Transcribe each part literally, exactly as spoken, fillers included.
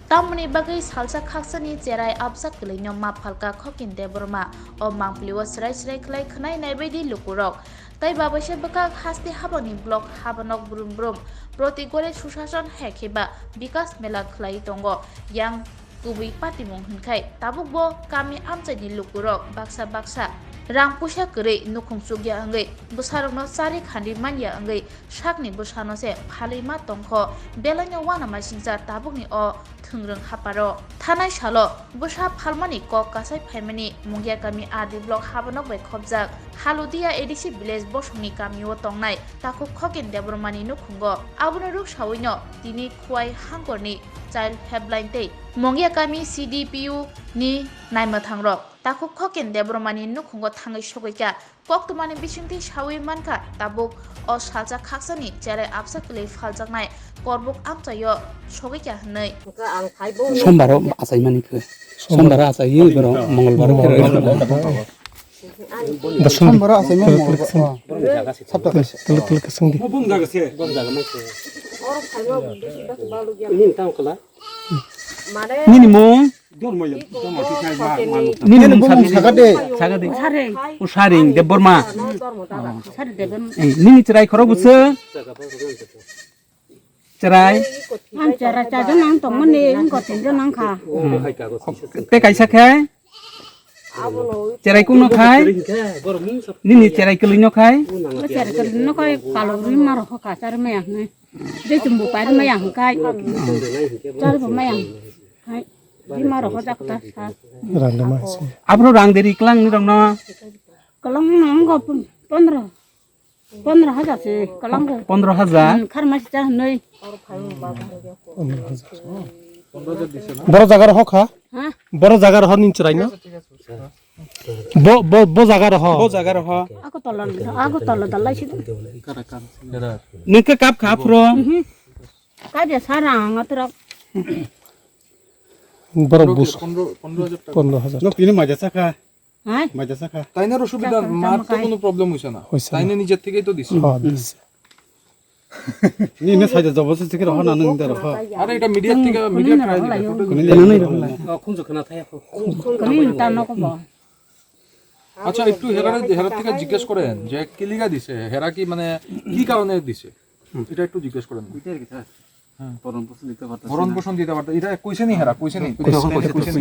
Tamoni bagwi salsa khaksani cherai absa kwlwino ma phalka Khokin Debbarma. O mangpili o srai srai khlai khwnai naibaidi lukurok. Tai babaisa bwkhak haste habani block habanok brum brum. Proti gore sushason hai khe ba bikas mela khlai tongo. Yang kubui patimung hwnkhai tabukbo kami amchaini lukurok baksa baksa rang puisa kwrwi nukhung chukya wngwi bwsarokno chari khandi manya wngwi sakni bwsano se phalwi ma tongkho. Belaino uanamasingcha tabukni o thwngrwng haparo. Thanai salo bwsa phalmani kok kasai phaimani Mungia kami R D block habanok bai khopjak Haludia A D C village bosongni kamio tongnai takhuk Khokin Debbarmani nukhungo. Abono ruk sawino tini Khwai Hangkorni Child Helpline tei Mungia kami C D P U ni naimwthangrok takhuk Khokin Debbarmani nukhungo thangwi sogwikha. Koktwmani bisingtwi sawi mankha, tabuk o salsa khaksani cherai absa kwlwi phaljaknai korbuk amchaio sogwikha hwnwi. Sombaro achaimani khe. Sombaro achaiwi borok Mongolbaro khe. Sombar achaimani Mongolbar. Tele tele kesengdi. Nini mung? Nini mung sakade. Sakade. Usaring Debbarma. Nini chwrai khorok bwswk? Chwrai. Ang chwrai chajaknang tongmani wngkha tinjon wngkha. Tei kaisa khe? Cherai kungno khai? Nini cherai kwlwino khai? Cherai kwlwino khai palok rwi maro kho kachar maya hwnwi. Jechumbo pair maya hwnkhai. Charbo maya hwnkhai. Rima rok hojak ta sa. Rang de ma se. Abro rang deri klang ni rong no. Kalang no ngo pon-, pondro. Pondro hajar se kalang go. Pondro hajar? Hmm, khar ma si cha noi. Boro jagar hokha? Ha? Boro jagar hor nin chwrai no? Bo, bo, bo jaga roho. Bo jaga roho. Ako tola, ako tola dalai si. Nengke kap kha phuro. Ka je sarang atrok. Borok bus. Pondro hajar. No, tini maja saka. Hai? Maja saka. Taina ro subida, ma to kono problem hoise na. Hoise na. Taina nijer thekei to dise. Ha, dise. Ni ne saida jobo se sikir hona nang der ho. Are eta media theke, media try de photo. Kuni nai rohla. Khunju khana thaya ko. Kuni ta no ko bo. আচ্ছা, একটু হেরারে, হেরা থেকে জিজ্ঞেস করেন যে কিলিগা দিছে, হেরা কি মানে কি কারণে দিছে, এটা একটু জিজ্ঞেস করেন। ওইটাই আর কি, স্যার। হ্যাঁ। ভরণ পোষণ দিতে পারতেছে না। ভরণ পোষণ দিতে পারতে, এটা কইছে নি হেরা, কইছে নি? কইছে, কইছে, কইছে।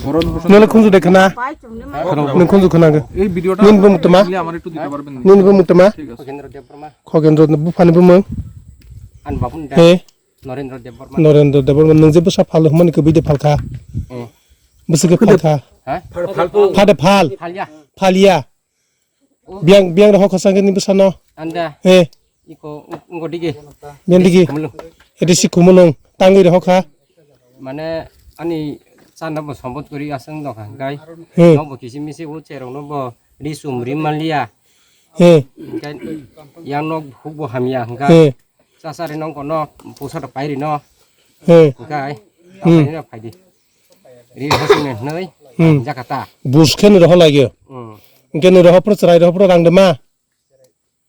ভরণ পোষণ। Nole khunju de khana? Nole khunju khana ge. এই ভিডিওটা nini bumung tama? Nini bumung tama? ঠিক আছে। Khogendro Debbarma. Khogendro buphani bumung? An babun da. He. Norendra Debbarma. Norendra Debbarma, nwng je bwsa phal hwnmani kwbwi de phalkha. Hmm. Bwswk khe phalkha. Ha? Phal, phal. Phade phal. Phalya. Phalya. Oh. Biyang, biyang rohor khosang khe ni bwsano. Anda. He. Iko, ngo digi. Biyang digi. Kumulung. Ede si kumulung. Tangwi rohor kha. Mane ani chanda bo sombot guri aswng dong kha, hwnkhe. Hmm. Nokbo kisi misi o cherokno bo ri sum ri manliya. Hmm. Hwnkhe yang nok hukbo hamya hwnkha. Hmm. Chachari nong kono pusa rok pai rino. Hmm. Hwnkhe Hmm. Apaini no phaidi. Ri hasing ne hnoi. Hmm. Jakata. Bus khe ni roho lagio. Hmm. Hwnkhe ni roho pro chwrai roho pro rang de ma.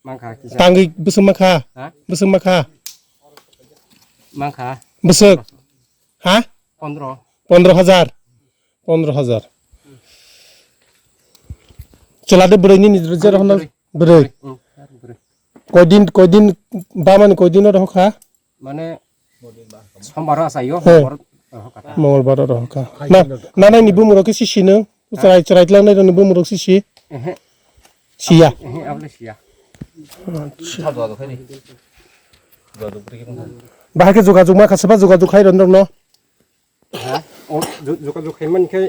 Mankha kisa. Tangwi bwswk makha? Ha? Bwswk makha? Mankha. Bwswk? Ha? Pondro. Pondro hajar. Pondro hajar. Chwla de bwrwi nini je rohorno bwrwi. Bwrwi. Hmm, bwrwi. Koidin, koidin bamani koidin rohor kha? Mane, sombar o achaio, he. Sombar o rohor kha. Mongolbar o rohor kha. Na, nanai ni bumung rok khe si sino? Chwrai, chwrai tlangnai rokni bumung rok si si? Ehe. Siya? Ehe, abole siya. Acha. Bahai khe jogajog ma kha, seba jogajog khai rw norokno? Ha? O, jo-, jogajog khai man khe,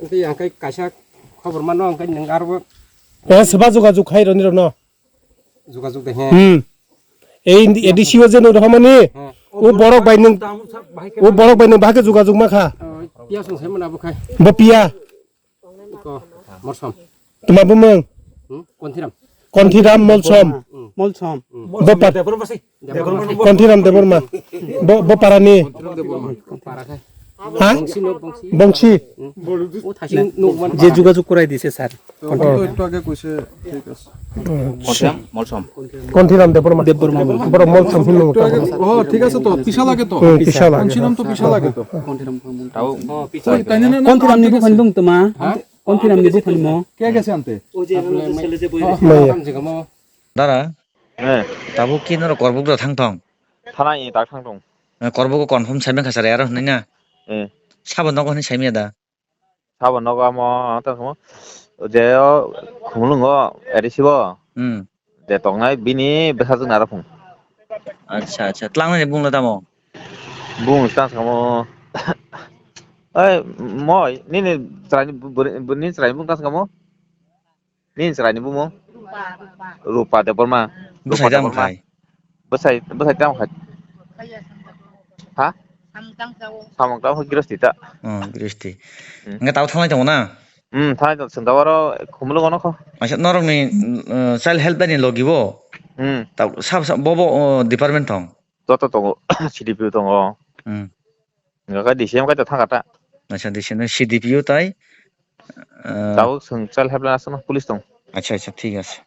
tei ang khe kaisa khobor mano, ang khe nwng aro. Eh, seba jogajog khai rw norokno? Jogajog de, he. Hmm. Ei A D C o je nwng rohormani, he. O borok bai nwng, o borok bai nwng bahai khe jogajog ma kha. O, piya song sai mano abo khai. Bo piya. Ko, Morsom. Tuma bumung? Hmm? Konthiram. Konthiram Molsom. Hmm. Molsom. Hmm. Bo pa-, Debbarma se. Debbarma. Konthiram Debbarma. Bo, bo parani? Konthiram Debbarma. Para khai. হ্যাঁ? বংশী, বংশী। ও থাকি নোক মান যে যোগাযোগ করাই দিছে স্যার। তো একটু আগে কইছে, ঠিক আছে। কনফিরাম মলসম। কনফিরাম দেববর্মা। দেববর্মা। বড় মলসম হিমু। একটু আগে, ও, ঠিক আছে তো, পিছা লাগে তো। হুম, পিছা লাগে। কনফিরাম তো পিছা লাগে তো। তাও কই, তাই না, না, কনফিরাম নিবো ফানি দং তোমা? হ্যাঁ? কনফিরাম নিবো ফানি মো? কে গেছে আনতে? ওই যে আমাদের ছেলে যে বই মাইয়া। Dara, eh, tabuk ki norok Korbuk da thang thong? Thana i tak thang thong. Eh, Korbuk o confirm saimang kha sari aro hinwi na? Eh. Sabo nogo hinwi saimaya da? Sabo nogo amo ang tong thongo. Je o khumulungo A D C bo. Hmm. Je tongnai bini bwsajwk naro phung. Acha, acha. Tlangnani bungla tamo? Bung tang samo. Oi, moi, nini chwraini bu-, bwrwi, nini chwraini bung tang samo? Nini chwraini bumung? Rupa, Rupa. Rupa Debbarma. Bwsai Rupa tamo Debbarma khai? Bwsai, bwsai tamo khai? Ha? Samung tang sao. Samung tamo khai, grihosti ta. Oh, grihosti. Hmm. Hwnkhe tabo thanglai tongo na? Hmm, thanglai tongo. Chwng tabaro khumulwng ono kho. Acha, norokni, uh, child help ni logi bo? Hmm. Tab-, sab, sab, bo, bo, uh, department thong? Joto tongo. C D P O tongo. Hmm. Hwnkhe D C M kai to thangkha ta. Acha, D C M, C D P O tai, ah, tabuk chwng child helpline aswkno police tong. Acha, acha, thik ache.